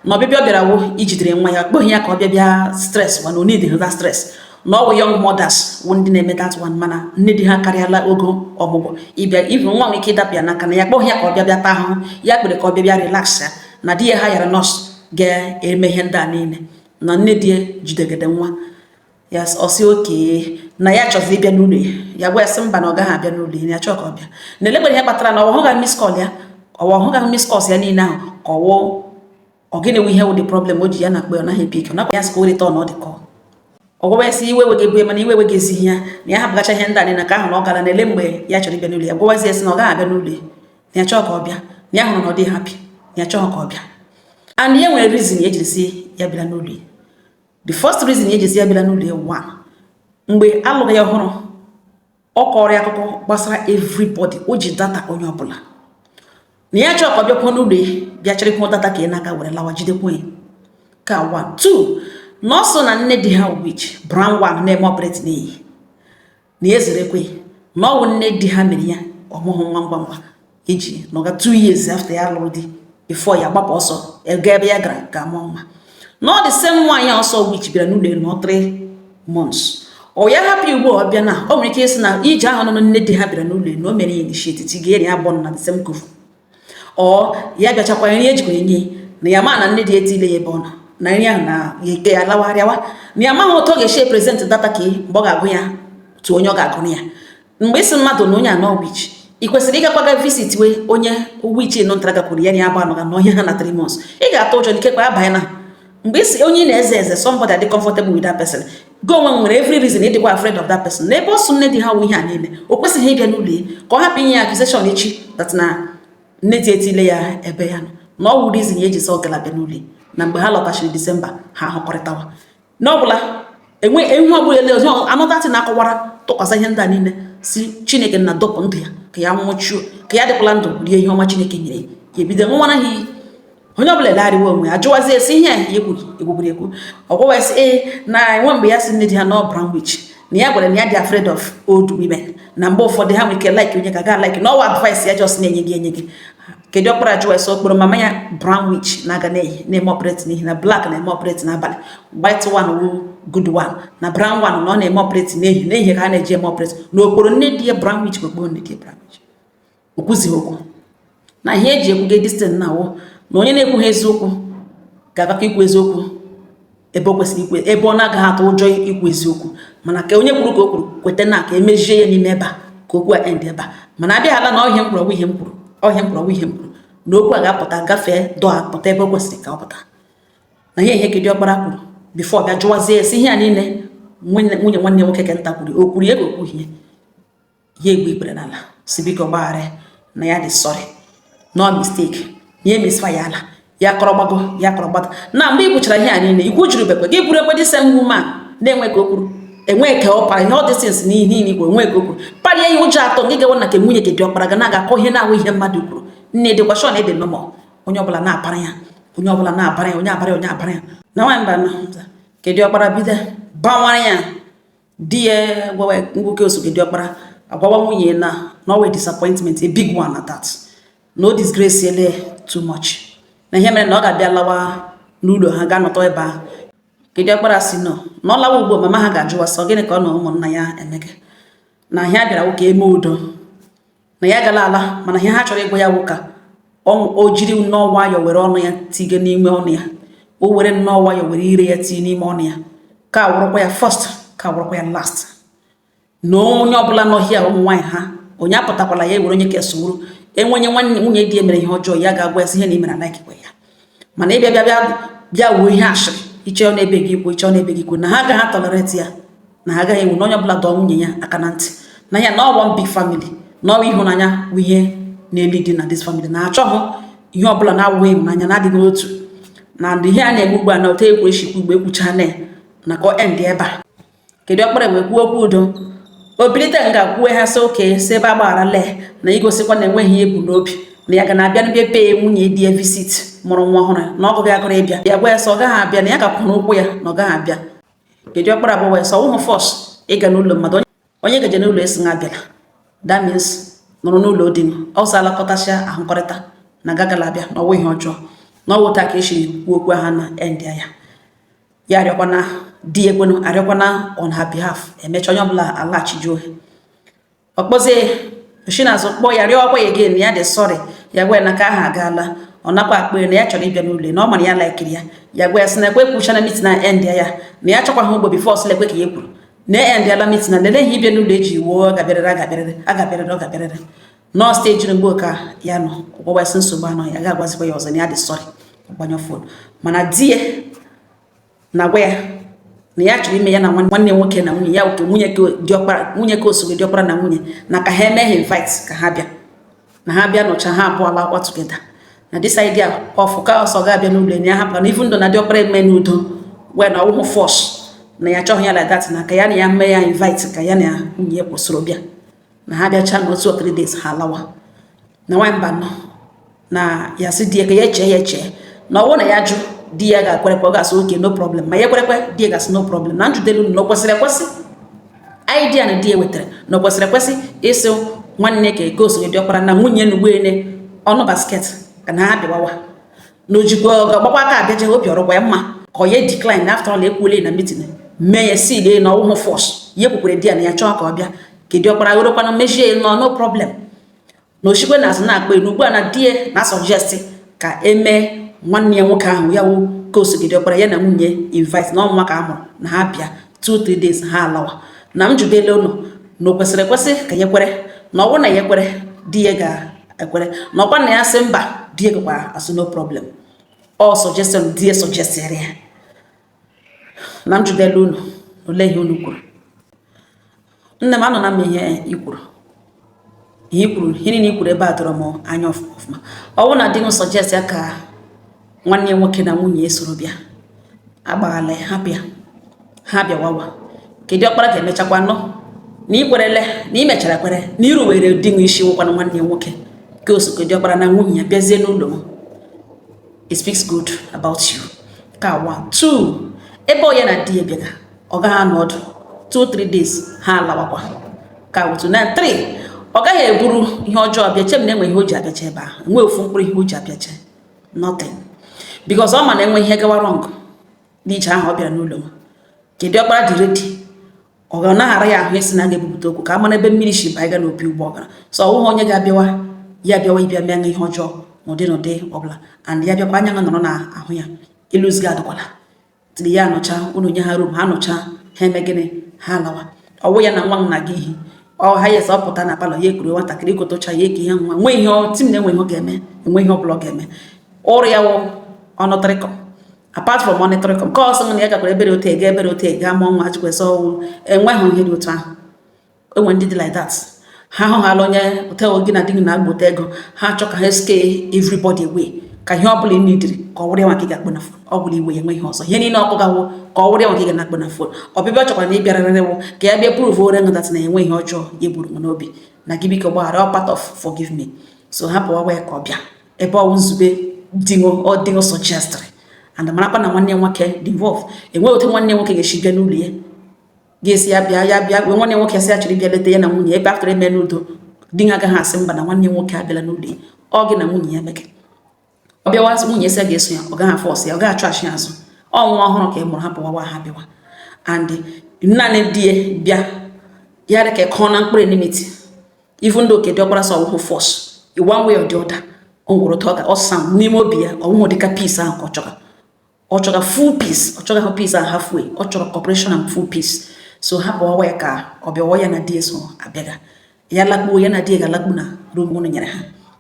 [SPEAKER 1] na ọbịbịa ọ bịara wụ ijidere nwa ya, kpọghị ya ka ọ bịa bịa stress wa, na o need that stress, na ọwụ young mothers wụ ndị na-eme that one, mana nne di ha karịala ogo ọmụgwọ ịbịa ibu nwa nwere ike ịdapụ ya n'aka, na ya kpọghị ya ka ọ bịa bịa taa ahụhụ. Ya kpere ka ọ bịa bịa relax ya, na di ya ha yara nọọsụ ga-eme ihe ndị a niile, na nne di ya jidegede nwa ya. Ọ sị oke na ya chọziri ịbịa n'ụlọ ya. Ya gwa ya sị mba, na ọ gaghị abịa n'ụlọ ya, na ya chọọ ka ọ bịa na elegbere ihe kpatara na ọ hụghị miss call ya, ọ hụghị miss calls ya niile ahụ, ka ọwụ ọ gịnị wụ ihe wụ the problem o ji ya na-akpọ ya, ọ naghị epick, ọ nakwa ya sị ka o return ọ dị call. Ọ gwawa ya sị iwe weghị ebu ya, mana iwe weghị ezighi ya, na ya hapụgacha ihe ndị a niile ka ahụ na ọ gara na-ele mgbe ya chọrọ ịbịa n'ụlọ ya. Gwawazi ya sị na ọ gaghị abịa n'ụlọ ya, na ya chọọ ka ọ bịa, na ya hụrụ na ọ dị happy, na ya chọọ ka ọ bịa. And ya nwere reason ya ejiri sị ya bịara n'ụlọ ya. The first reason ya eji sị ya bịara n'ụlọ ya, one, mgbe alụghị ya ọhụrụ, ọ kọrọ ya akụkọ gbasara everybody, o ji data onye ọbụla, na ya chọọ ka ọ bịakwuo n'ụlọ ya bịa chịrịkwuo data ka ị n'aka were lawa jidekwa ya ka one. Two, na ọ sọ na nne di ha witch brown one na-eme operate n'iyi, na ya ezerekwe na ọ wụ nne di ha mere ya ọmụhụ nwa ngwa ngwa iji nọga 2 years after ya lụrụ di before ya gbapụ ọsọ ego ebe ya gara ga mụọ nwa, na ọ dị same nwaanyị a ọsọ witch bịara n'ụlọ ya nọ 3 months. Ọ ya hapụ ugbu a, ọ bịa na o nwere ike ịsị na ije ahụ nọ nne di ha bịara n'ụlọ ya na o mere ya initiate tiga ya na ya bọ na the same coven. Ọ ya bịachakwa nri ejikwa enye na ya ma na nne di etile ya ebe ọ nọ na nri ahụ na ya eke ya lawagharịawa, na ya amaghị otu ọ ga-esi present data ka mgbe ọ ga-agụ ya tụ onye ọ ga-agụrụ ya. Mgbe isi mmadụ na onye anọ witch, ị kwesịrị ịgakwaga visit wee onye witch nọ ntara gakwuru ya na ya agba anọga n'ọhịa ha na 3 months, ị ga-atụ ụjọ n'ikekwe abanye na mgbe isi onye ị na-eze eze, somebody adị comfortable with that person. Gị onwe nwere every reason ịdịkwa afraid of that person. N'ebe ọ sụ nne di ha wụ ihe a niile, o kwesịghị ịbịa n'ụlọ ya ka ọ hapụ inye ya accusation echi that na nne di etile ya ebe ya nọ, na ọ wụ reason ya eji sọ gara bịa n'ụlọ ya. Na mgbe ha lọtachiri Disemba, ha hụkọrịtawa na ọbụla enwe ihe ọbụla ele ọzọ anọta na-akọwara tụkwasị ihe ndị a niile si Chineke na dọpụ ndụ ya ka ya nwụchuo, ka ya dịkwala ndụ rie ihe ọma Chineke nyere ya. Ebido nwara ha iyi, onye ọbụla elegharịwa onwe ya jụwazie esi ihe a ya ekwuru ekwukwuru ekwu. Ọ sị ee, na enwe mgbe ya si nne di ha nọ brown witch, na ya gwara na ya dị afraid of old women, na mgbe ụfọdụ ha nwere ike like onye ka ga like na ọwa advice ya just na-enye gị enye gị. Kedu ọkpara jụwa ese okporo mama ya brown witch na-aga na-eyi na-eme operate n'ihi na black na-eme operate n'abalị, white one wu good one, na brown one na ọ na-eme operate n'ehihie n'ehihie ka ha na-eji eme operate na okporo nne di ya brown witch bụ okporo nne di ya brown witch. O kwuzighị okwu na ihe eji ekwuge distin na awụ na onye na-ekwughị eziokwu ga-agakọ ikwu eziokwu ebe o kwesịrị ikwu, ebe ọ na-agaghị atụ ụjọ ikwu eziokwu, mana ka onye kwuru ka o kwuru kweta na ka emejie ya n'ime ebe a, ka okwu a end ebe a. Mana abịaghala na ọhịa m kwuru, ọwụ ihe m kwuru, ọhịa m kwuru, ọwụ ihe m kwuru, na okwu a ga-apụta gafee dọọ pụta ebe o kwesịrị ka ọ pụta. Na ihe ihe kedu ọkpara kwuru before bịa jụwazie esi ihe a niile nwunye nwanne nwoke ke nta kwuru, o kwuru ya ka o kwughị ya. Ya egbu ikpere n'ala si biko gbaghara, na ya dị sorry, no mistake, na ya misfire ala ya kọrọ gbago ya kọrọ gbada. Na mgbe ị kwuchara ihe a niile, ikwu juru bekwe gị buru ekwe dị same woman na-enwe ka o kwuru enwe ka ọ para ihe ọ distance na ihe niile ikwu enwe ka o kwuru palie ya ụjọ atọ gị gawa na nke nwunye gị dị ọkpara ga na-aga akọ ihe na-ahụ ihe mmadụ kwuru. Nne dịkwa sure na ịdị normal, onye ọbụla na-abara ya, onye ọbụla na-abara ya, onye abara ya, onye abara ya. Na nwaanyị mba na kedu ọkpara bido bawara ya di ya gwawa nwoke osoge dị ọkpara agwawa nwunye na na ọ wee disappointment, a big one at that, na o disgrace ele too much, na ihe mere na ọ ga-abịa lawa n'ụlọ ha ga nọtọ ebe ahụ. Kedu ọkpara si nọ na ọ lawa ugbu a, mama ha ga-ajụwa sọ gịnị ka ọ na ụmụnna ya emege, na ihe a bịara nwoke eme udo, na ya gala ala, mana ihe ha chọrọ ịgwa ya wụ ka o jiri nnọọ nwayọọ were ọnụ ya tige n'ime ọnụ ya, o were nnọọ nwayọọ were ire ya tinye n'ime ọnụ ya, ka awụrụkwa ya first, ka awụrụkwa ya last, na onye ọbụla nọ hia ụmụ nwaanyị ha onye apụtakwala ya ewere onye ka esowuru enwenye nwanne nwunye di ya mere ihe ọjọọ, ya ga-agwa ya sị ihe na imere alaikikwe ya, mana ịbịa bịa bịa bịa wuo ihe ashịrị iche ọ na-ebe gị ikwu, iche ọ na-ebe gị ikwu, na ha agaghị tolerate ya, na ha agaghị ewu na onye ọbụla dọọ nwunye ya aka na ntị, na ya na ọ one big family, na ọwa ịhụnanya bụ ihe na-eli dị na this family, na achọghị ihe ọbụla na-awụghị ịhụnanya na-adịghị otu na ihe a na-eme ugbu a, na otu ekwu eshikwu ugbo ekwucha na ya na ka ọ end ebe a. Kedu ọkpara wee kwuo okwu udo, o bilite nga kwuo ha sị oke si ebe agbagharala ya, na igosikwa na enweghị ihe ebu n'obi, na ya ga na-abịa n'bịa pee nwunye di ya visit. Mụrụ nwa ọhụrụ na ọgụgụ agụrụ ịbịa. Ya gwa ya sị ọ gaghị abịa, na ya ka kwụrụ ụkwụ ya na ọ gaghị abịa. Kedu ọkpara abụọ wee sị ọwụhụ force ịga n'ụlọ mmadụ. Onye gaje n'ụlọ esi nga abịala, that means nọrọ n'ụlọ di m ọsọ alakọtasịa ahụkọrịta na gagala abịa na ọwụ ihe ọjọọ na ọwụ taa ka esiri kwuo okwu ha na end ya. Ya arịọkwana di ya, ekwenu arịọkwana on her behalf. Emecha, onye ọbụla alaghachijuo. Ọ kpọzie oshinazụ, kpọọ ya, rịọkwa ya again, ya dị sorry. Ya gwa ya na ka ahụ agaala, ọ nakwa akpọ ya na ya chọrọ ịbịa n'ụlọ, na ọ mara ya likeiri ya. Ya gwa ya sị na ekwe kwucha na meeting na end ya, ya na ya chọkwa ha ugbo before ọsịla ekwe ka ya kwuru na end yala meeting na lele ihe ịbịa n'ụlọ eji wuo. Ọ ga-abịarịrị, a ga-abịarịrị, a ga-abịarịrị, ọ ga-abịarịrị nọọ stage mgbe ka ya nọ ọgwụgwa sị nsogbu anọ. Ya ga-agwazikwa ya ọzọ na ya dị sorry, gbanyụ phone. Mana di ya na-agwa ya na ya chọrọ ime ya na nwanne nwoke na nwunye ya oke, nwunye ka diọkpara, nwunye ka osogo diọkpara na nwunye, na ka ha eme ha invite ka ha bịa, na ha bịa nọcha, ha abụọ lakwa together. Na this idea of ka ọsọ ga-abịa n'ụlọ ya, hapụ na even though na diọkpara eme n'udo wee na ọwụhụ force, na ya chọghị ya like that, na ka ya na ya mee ya invite, ka ya na nwunye ya kwụsịrị bịa, na ha bịacha na otu 3 days ha alawa. Na nwaanyị mba nọ na ya sị di ya ka ya echee, ya echee na ọwụ na ya jụ, di ya ga-akwerekwe, ọ ga-asị okay, no problem. Ma ya ekwerekwe, di ya ga-asị no problem. Na njụdelu na o kwesịrị ekwesị, idea na di ya wetara na o kwesịrị ekwesị ịsị nwanne ka eke osonye diọkpara na nwunye na ugboene ọnụ basket ka na ha bịawawa, na ojikwa ọ ga-agbakwa aka abịaje obi ọrụgwa ya mma ka ọ ya decline. After all, ekwuole na meeting mee ya si lie na ọwụhụ force. Ya kwukwere di ya na ya chọọ ka ọ bịa ka diọkpara werekwana mejie nọ, no problem. Na oshikwe na azụ na-akpa elu ugbu a na di ya na suggest ka emee nwanne ya nwoke ahụ, ya wụ ka osogide ọkpara ya na nwunye invite, na ọnwa ka a mụrụ, na ha bịa 2-3 days ha alawa. Na m judele ụnụ na o kwesịrị ekwesị ka ya kwere, na ọ bụrụ na ya kwere, di ya ga-ekwere, na ọkwa na ya sị mba, di ya gakwa asị no problem. Ọ suggestion di ya suggestịrị ya. Na m judele unu, olee ihe unu kwuru? Nne m, anọ na m ihe i kwuru, ihe i kwuru, ihe niile i kwuru ebe a dọrọ m anya ọfụma. Ọ bụrụ na di m suggest ya ka nwanne ya nwoke na nwunye ya soro bịa, agbaghala ya, hapụ ya ha bịawawa. Kedu ọkpara ga-emechakwa nọ na ikwerele na imechara kwere na iruwere di m isi, nwekwana nwanne ya nwoke ka osoko diọkpara na nwunye ya bịazie n'ụlọ m, it speaks good about you. Ka one two, ebe ọ ya na di ya bịaga, ọ gaghị anọ ọdụ 2-3 days ha alawakwa. Ka otu na three, ọ gaghị eburu ihe ọjọọ bịa. Che m na enwe ihe o ji abịacha ebe ahụ, enwe ofu mkpụrụ ihe o ji abịacha, nothing, because ọ ma na enwe ihe gawa wrong n'ije ahụ ọ bịara n'ụlọ m, kedu ọkpara dị ready, ọ ga naghara ya ahụ isi na a ga-ebupụta okwu ka a mara ebe mmiri si banye n'opi ụgbọ ọgara. So ọ wụghị onye ga-abịawa, ya bịawa ịbịa mee ihe ọjọọ n'ụdị n'ụdị ọbụla. And ya bịakwa, anya nọrọ na ahụ ya ịlụziga adịkwala tiri ya anọcha unu nye ha room, ha nọcha, ha eme gịnị, ha alawa. Ọwụ ya na nwa m na-aga ihi ọ ha yes, ọ pụta na parlour, ya ekuru nwatakịrị ikotocha ya eke ihe nwa nwee ihe tim na enwe ihe ọ ga-eme, enwe ihe ọbụla ọ ga-eme. Ụrụ ya wụ ọnụtịrịkọm, apart from ọnụtịrịkọm nke ọsọ na ya gakwara ebere otu ega ebere otu ega mụọ nwa jikwesị ọwụ. Enweghị ihe dị otu ahụ. Enwe ndị dị like that, ha hụghala onye hotel gị na di gị na-agbota ego, ha chọ ka ha scare everybody away, ka ihe ọbụla ị nidiri ka ọ wụrụ ya maka ị ga-akpọ na phone. Ọ bụla iwe ya enwe ihe ọzọ, ihe niile ọkụ gawo ka ọ wụrụ ya maka ị ga na-akpọ na phone. Ọbịbịa ọ chọkwara na ịbịarịrị wụ ka ya bịa prove ore that na enwe ihe ọjọọ ya gburu m n'obi na gị, biko gbaghara, ọ part of forgive me. So hapụ ọwa ya ka ọ bịa ebe ọwụ nzube dingo ọ dingo suggestịrị. And marakwa na nwanne ya nwoke dị involve. Enweghị otu nwanne ya nwoke ga-esi bịa n'ụlọ ya, ga-esi ya bịa, ya bịa wee nwanne ya nwoke sị ya chọrọ ịbịa leta ya na nwunye ebe after eme n'udo, di ya agaghị asị mba na nwanne ya nwoke abịala n'ụlọ ya. Ọ gị na nwunye ya mege ọ bịawa, nwunye sị ya ga-eso ya, ọ gaghị afọ ọsọ ya, ọ gaghị achụ achị azụ. Ọ nwa ọhụrụ ka ị mụrụ, hapụ wawa ha bịawa. And naanị di ya bịa ya dị ka ịkọ na mkpụrụ enmity, even though kedu ọkpara sọ ọwụhụ force in one way or the other, o nwere otu ọ ga ọ sound n'ime obi ya, ọwụhụ dịka peace ahụ ka ọ chọga. Ọ chọga full peace, ọ chọga hụ peace ahụ halfway, ọ chọrọ cooperation and full peace. So hapụ ọwa ya ka ọ bịawa, ya na di ya so abịaga, ya lakpuo, ya na di ya ga-alakpu na room unu nyere ha.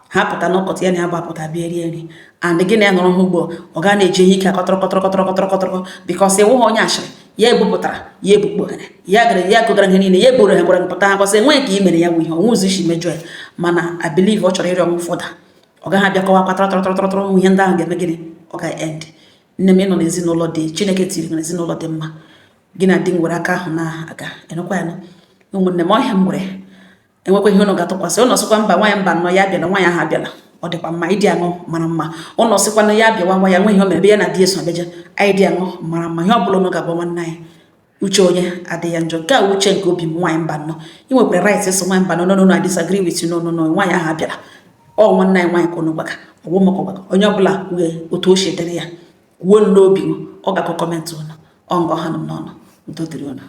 [SPEAKER 1] Ha pụta n'ọkọtị, ya na ya bụ apụta bịa rie nri. And gị na ya nọrọ ha ugbo, ọ ga na-eji ihe ike akọtọrọ kọtọrọ kọtọrọ kọtọrọ kọtọrọ, because ịwụghị onye ashịrị ya ebupụtara ya ebukpoghere ya gara ya gụgara ihe niile ya eboro ha gwara pụta ha kwasị enweghị ka i mere ya bụ ihe onwe ụzọ isi mejọ ya. Mana I believe ọ chọrọ ịrịọ m fọda, ọ gaghị abịa kọwa kpatara tọrọ tọrọ tọrọ ihe ndị ahụ ga-eme gịnị, ọ ga-end. Nne m, ịnọ n'ezinụlọ dị Chineke tiri n'ezinụlọ dị mma, gị na di m were aka ahụ na-aga enekwa ya. Ụmụnne m, ọhịa m nwere enwekwa ihe ụnụ ga-atụkwasị ụnụ, sịkwa mba, nwaanyị mba nọ ya abịala, nwaanyị ahụ abịala. Ọ dịkwa mma, idea ṅụ mara mma. Ụnụ sịkwana ya bịawa nwa ya nwe ihe o mere ebe ya na di eso abeje. Idea ṅụ mara mma. Ihe ọ bụla ụnụ ga-agwa nwanne anyị, uche onye adịghị ya njọ. Nke a uche nke obi m. Nwaanyị mba nnọọ, ị nwekwara right ịsị, "Nwaanyị mba, no, no, no, I disagree with you." No, no, no. Nwaanyị ahụ abịara ọ nwanne anyị nwaanyị ka ụnụ gwaga ọgbụ maka ọgbakọ. Onye ọbụla kwue otu o si dịrị ya, kwuo n'obi m. Ọ ga-akọ comment ụnụ ọ nga ọha nọ m n'ọnụ. Udo dịrị ụnụ.